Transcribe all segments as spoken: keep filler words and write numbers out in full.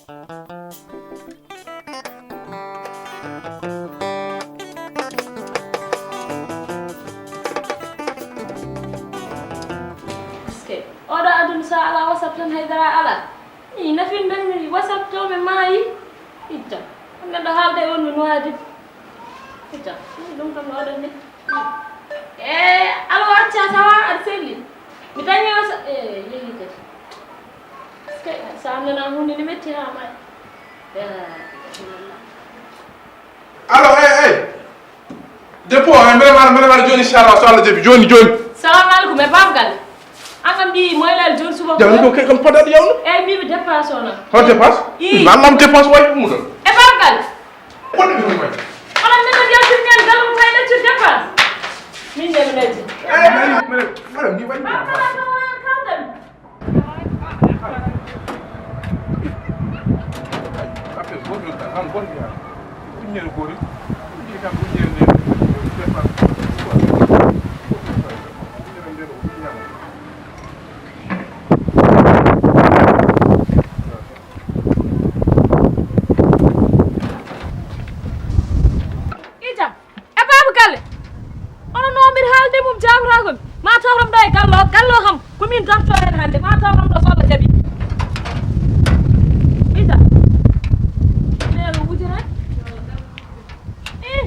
Oɗo aduna so alaa WhatsApp tan haydara alaa. I nafin men WhatsApp to ɓe maayi. Itta. Neɗɗo haalda e on no nuwaade. Itta. Ɗum kam no oɗon ne. E alo acca tawa aɗa selli. Mi dañi WhatsApp e yehi kadi. Parce que sa nana hunde ne metti ha maayi. Alo, ey, ey. Dépôt, ay, mbeɗa wara, mbeɗa wara jooni, inchallah, so Allah jaɓi. Jooni, jooni. Salamu aleykum, e Baaba Galle. An kam mbi moylal jooni suba. Jam ɗo kay kam padaɗo yawno. Ey, mbiimi dépense o noon. Hol dépense? Ii. Lallam dépense wayi ɗum ɗon. E Baaba Galle. Wonde ɗum wayi. Onon min ɗon yaltini men galle mum kay ɗaccu dépense. Min de mi neti. Ey, mari, mari, mari, mi waɗi. Baaba Galle, no kawɗen? Ijam. E Baaba Galle, onon no mbiɗa haalde mum jaabataako mi. Ma tawram ɗo e galle o, galle o kam, ko min darto heen hannde. Ma tawram ɗo so Allah jaɓi. Ida. Neelo wujere. Eh.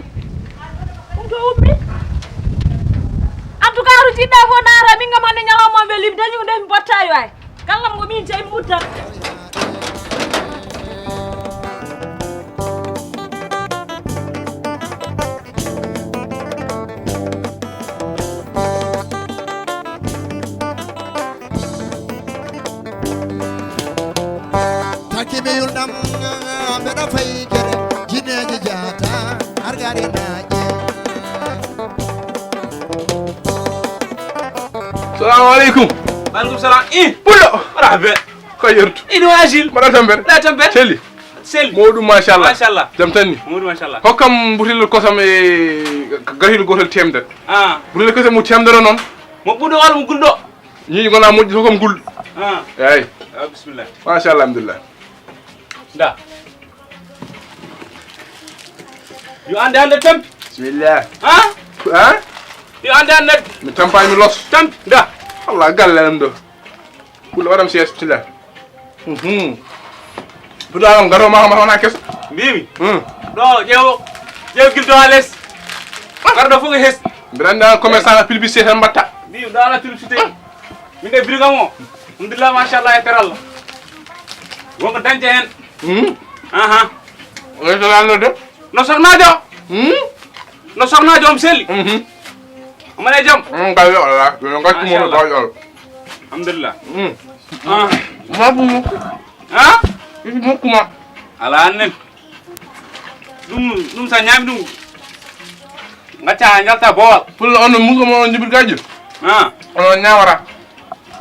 Ɗum to ummi. En tout cas, to jiɗɗa fof naata, min kam hannde ñalawma o welii, mi dañi ko nde mi bottayo ay. Gallam ko min jeyi mudda. Takki mi yulɗam, mbeɗa fayi gere, jinneeji jaata, argare naaƴe. Salamu aleykum. Maaleykum salam. I pullo. Wala be. Ko yertu. Iɗo agil. Mbaɗa tampere. Mbaɗa tampere. Selli. Selli. Mawɗum, machallah. Machallah. Jam tan ni. Mawɗum, machallah. Hokkam butel kosam e garhil gotel temedere. Ah. Butel kosam mo temedere noon. Mo ɓuɗo walla mo gulɗo? Ñiiƴi gona moƴƴi, hokkam gulɗo. Ah. Eyi. Ah, bismillah. Machallah, alhamdulillah. Da. Yo ande ande tampi. Bismillah. Ha? Ha? Yo ande ande. Mi tampaani, mi los. Tampi. Da. Allah, galle am ɗo. Pullo waɗam sees, bismillah. Mhm. Puɗɗo alam, garo ma, ma wona keso. Mbimi. Hmm. Ɗo, ƴeewo. Ƴeew gildo ha les. Garɗo fof ko hes. Mbiɗa anndi an commerçant, publicité tan mbaɗta. Mbimi ɗo ala publicité. Min de birigam o. Alhamdulillah, machallah, e teralla. Wonko dañte hen. Hmm. Aha. Oto lanno de. No soxnaajo? Hmm? No soxnaajo, omo selli? Mhm. Omo e jam? Hmm, galle Allah. Yo ngaccu mo. Machallah. Galle Allah. Alhamdulillah. Hmm. Ah. Mabu mo. Ha? Isi mokku ma. Ala annen. Ɗum, ɗum sa ñaami ɗum. Ngacca, njalta boowal. Pullo on no muso mo on jibir gaji. Ah. On ñaamata.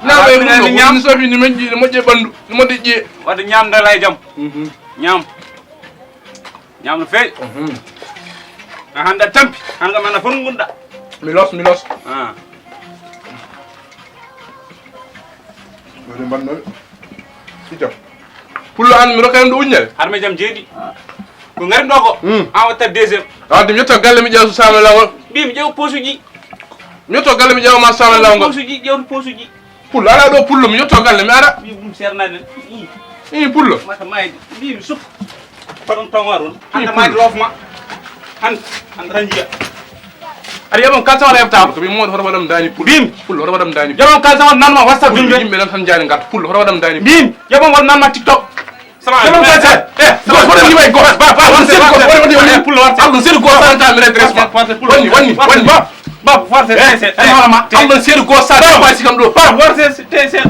Ala, ñaama e min, ɗum min ɗo. Ñaam. Ɗum sofi ni moƴƴi, ni moƴƴi e ɓanndu, ni moƴƴi e ƴiye. Wadde ñaam dala e jam. Mhm. Ñaam. Ñaam no feewi. Mhm. A hannde a tampi, hannde kam ana foti ngonɗa. Mi los, mi los. Ah. Ɗo de mbannomi. Sicco. Pullo an mi rokka ɗum ɗo uññere. Har me jam jeeɗi. Ko ngari ɗo ko. Hmm. An watta deuxième. Wadde mi yetto galle mi ƴeewa so saame lawol. Mbi mi ƴeewa posuji. Mi yetto galle mi ƴeewa ma saame lawol ngol. Posuji, ƴeewtu posuji. Pullo, ala ɗo pullo, mi yetto galle mi ara. Mbi ɗum seernade. Ii. Ii, pullo. Mata mayde. Mbi mi suk. Paɗon tawa ɗon. Hannde mayde loof ma. Hannde, hannde tan jiya. Aɗa yeɓam kalsa wala yeɓtaama? Ko mi moɗo hoto waɗam daani pullo. Bim. Pullo, hoto waɗam daani pullo. Yeɓam kalsa wala nanma WhatsApp. Pullo, yimɓe nan tan jaani ngarta. Pullo, hoto waɗam daani pullo. Bim. Yeɓam wala nanma TikTok. Salaam aleykum. Yeɓam kalsa. Eh, gos, hoto ni way gos. Ba, ba, wala seri gos, wala wala wala pullo, wala. Pullo, wala. Pullo, wala. Seri gos, tan ka mi redresse. Force pullo. Wani, wani, wani. Ba, ba, force. Eh, eh, eh, wala ma. Pullo, seri gos, sa ba, ba, si kam ɗo. Ba, force, te, se.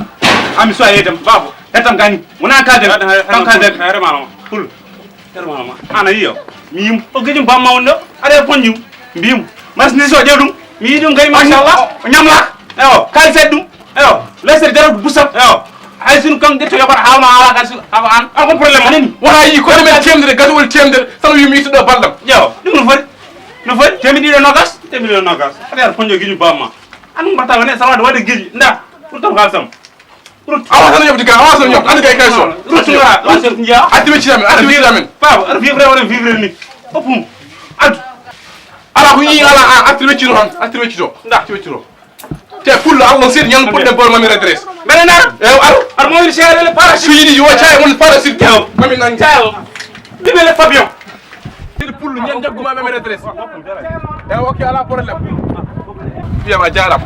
Ami so ayedam, babo. Hetam gani. Wona kalden. Tan kalden. Pullo. Termama. Ana yiyo. Mi yim. O gejum bamma wonno. Are ponjum. Mbiyum. Mas ni so ƴeew ɗum. Mi yiɗi ɗum kay, machallah. O ñamlaka. Ewo, kay sed ɗum. Ewo, lesere jaratu busam. Ewo. Hay sunu kam ƴetto yoɓata haalma haala kan sunu. Haba an. An ko problème. Anani. Wona yi ko men temedere, gasowol temedere. Sama wi mi ittuɗo baldam. Ƴeew. Ɗum no foti. No foti. Temedere ɗiɗo nogas. Temedere ɗiɗo nogas. Aɗa yar ponjo gejum bamma. An mbatta wone salade waɗa geji. Nda. Pour ton kalsam. Awa tan yoɓde ka, awa tan yoɓde, andi kay kay so. Ruttu nga, ruttu nga. Atti weccita men, atti weccita men. Baba, aɗa vivre wala vivre ni. Oppum. Addu. Ala ko yi ala an, atti weccito tan, atti weccito. Nda. Atti weccito. Te pullo Allah sir ñan pulde bor mami redresse. Mene na. E ar. Ar mo iri sere le para. Sidi yo chay won para sir. Mami nan. Chay. Libele Fabio. Sir pullo ñan jagguma mami redresse. E ok, ala problème. Biyam a jaram.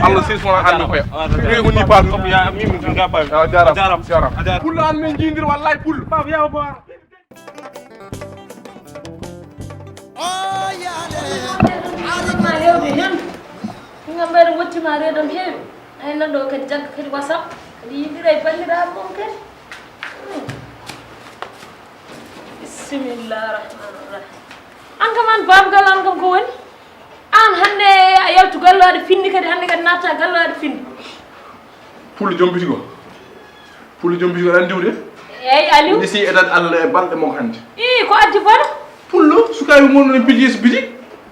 Allah sir sona an ko ya. Ni ko ni pa. Ya mi mi ga pa. A jaram. Jaram. Pullo an men jindir wallahi pullo. Pa ya bo. Ma hewde hen. Ngam mbayde wottima reedam heewi. Ay nanɗo kadi jagga kadi WhatsApp. Kadi yiɗira e banndiraaɓe mum kadi. Hmm. Bismillah rahman rahim. An kam an baaba gal an kam ko woni? An hannde a yaltu gallo aɗa finni kadi hannde kadi natta gallo aɗa finni. Pullo jombiti ko. Pullo jombiti ko aɗa anndi wude. Eyyi Aliou. Ɗisi e dat Allah e balɗe mo hannde. Ii ko addi bono? Pullo sukaaɓe mon no piji so biti.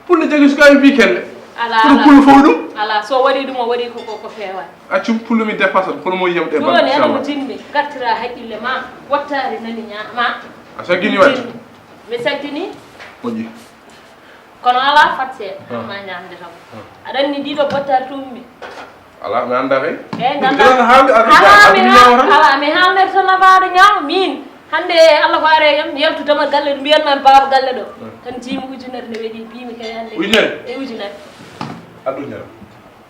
Pullo jagi sukaaɓe bi kelle. Ala ala. Pullo fow ɗum. Ala so waɗi ɗum o waɗi ko ko feewa. Accu pullo mi dépasse kono mo yewde balɗe. Joni ene mo jinmi gartira haqqille ma wattaade nani ñaama. A saggini wadde. Mi saggini. Moƴƴi. Kono ala fat seeɗa. Ah. Ma ñamde kam. Ah. Aɗa anndi ɗiɗo bottaari to ummi. Ala mi annda kay. Eyi ganda. Ala mi haalner tan nabaade ñaama min. Hannde Allah ko are yam yaltu dama galle ɗo mbiyanma mi baaba galle ɗo. Hmm. Tan jiimi ujunere nde weɗi bimi kay hannde. Ujunere? E ujunere. Addu ujunere.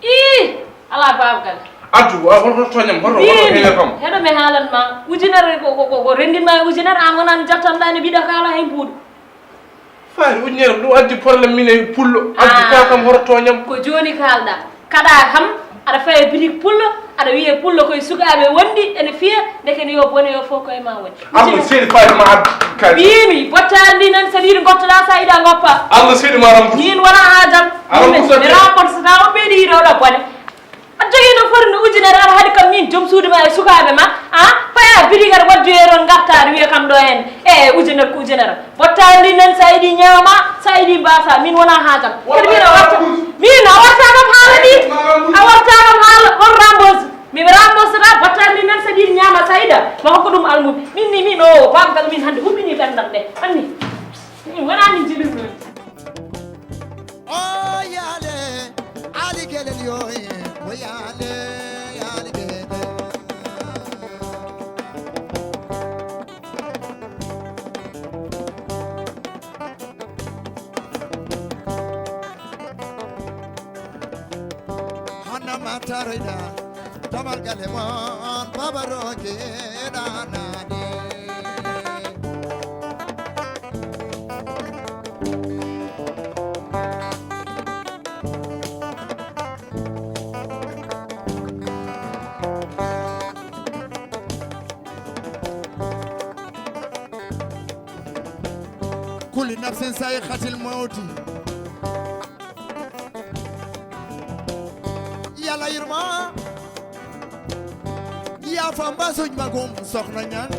Ii ala baaba galle. Addu a hoto toñam hoto hoto heñe kam. Heɗo mi haalan ma ujunere ko ko ko rendinma e ujunere an wonani jattanɗa ne mbiɗa kaala hay mbuuɗu. Faari ujunere ɗum addi problème min e pullo addi ka kam hoto toñam. Ko joni kalɗa kaɗa kam aɗa faye bitik pullo aɗa wiye pullo koye sukaaɓe wonɗi ene fiya ndeke ne yo bone yo fof koye ma woni. Arno seedi faade ma addu kay. Mbimi bottari ndi nan saɗa yiɗi gottoɗa sa yiɗa goppa. Arno seedi ma aram. Min wona haajam. Aram. Mi ramponsata o ɓeydi yiɗoɗo bone. Aɗa jogii no foti no ujunere aɗa haɗi kam min joom suudu ma e sukaaɓe ma a paya bitigaɗa waddoye toon ngartaade wiya kam ɗo heen e ujunere ko ujunere bottaali ndi nan sa yiɗi ñaama sa yiɗi mbaasa min wona haajam kadi min a warta min a warta kam haala ɗi a warta kam haala hol rambose mimi rambosata bottaali ndi nan sa yiɗi ñaama sa yiɗa ma hokko ɗum almuɓe min ni min o babgal min hannde huɓɓini ɓenndam ɗe anni min wona min jiɗum ɗum. O yaale, Ali Kelel yo e, o yaale, Ali Kelel. Hana ma taroyda, damal gale mon, Baba Roge, ɗanani. Kulli nafsin sa'iqatil mawti. Yàlla yërma. Yaa fa mbasuñ magum soxna ñaan.